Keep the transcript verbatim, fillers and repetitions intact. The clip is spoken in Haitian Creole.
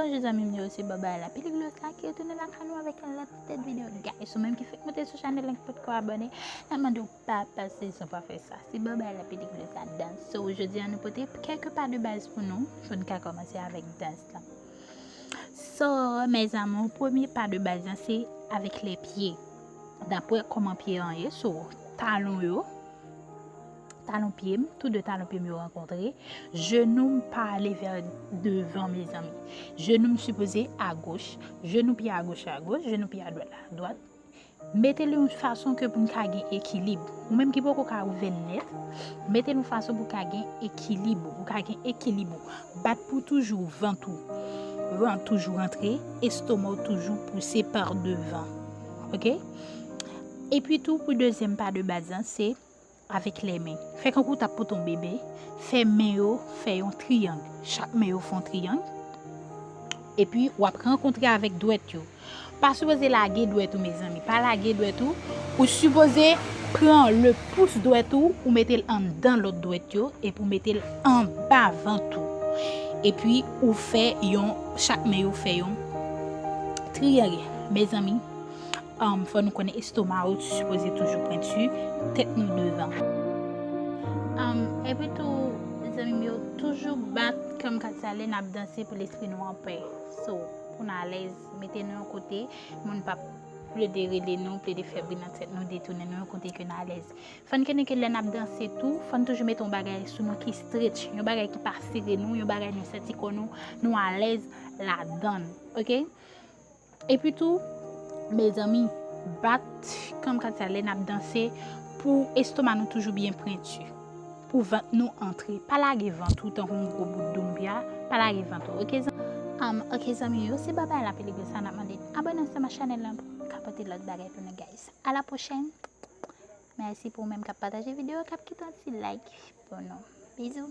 Jodi zanmi m yo, se Baba la Peliglosa ki retounen lakay nou avèk yon lòt tèt videyo. Guys, ou menm ki fèk monte sou chanèl la ki potko abòne, n ap mande w pa pase san pa fè sa. Se Baba la Peliglosa dans. So, jodi a nou pote kèk pa de baz pou nou, pou n ka kòmanse avèk dans la. So, mes amours, premye pa de baz lan se avèk lè pye. N ap wè kòman pye an ye, so, talon yo, talon pye m, tou de talon pye m yo rankontre. Jenou m pa ale vè devan, mezanmi. Jenou m sipoze agoch. Jenou pye agoch agoch, jenou pye adwat adwat. Mete l yon fason ke pou n ka gen ekilib. Ou menm ki poko ka ouvè l nèt, mete l yon fason pou w ka gen ekilib ou, pou w ka gen ekilib ou. Bat pou toujou vant ou. Vant toujou rantre, estoma w toujou pouse pa devan. Oke? Epi tou, pou dezyèm pa de baz lan, se avèk lè men. Fè kankou w t ap pote yon bebe, fè men yo fè yon triyang. Chak men yo fè yon triyang. Epi, w ap rankontre avèk dwèt yo. Pa sipoze lage dwèt ou, mezanmi. Pa lage dwèt ou. Ou sipoze pran le pous dwèt ou, ou mete l anndan lòt dwèt yo, epi ou mete l anba vant ou. Epi, ou fè yon, chak men yo fè yon triyang. Mezanmi, um, fò nou konnen estoma ou sipoze toujou pwenti, tèt nou devan. Um, epi tou, zanmi m yo, toujou bat kòm katale n ap danse pou lespri nou anpè. So, pou n alèz, mete nou yon kote, moun p ap plede rele nou, plede fè bri nan tèt nou, detounen nou yon kote ke n alèz. Fò n konnen ke lè n ap danse tou, fò n toujou mete yon bagay sou nou ki stretch, yon bagay ki pa sere nou, yon bagay nou santi kò nou, nou alèz ladan l, oke? Epi tou, mezanmi, bat kòm katale n ap danse pou estoma nou toujou byen pwenti, pou vant nou antre. Pa lage vant ou tankou yon gwo bout doumbia, pa lage vant ou, oke, zanmi? Um, oke, zanmi yo, se Baba la Peliglosa n ap mande n abòne ansanm ak chanèl lan pou n ka pote lòt bagay pou nou, guys. A la pwochèn. Mèsi pou ou menm k ap pataje videyo, k ap kite yon ti like pou nou. Bizou.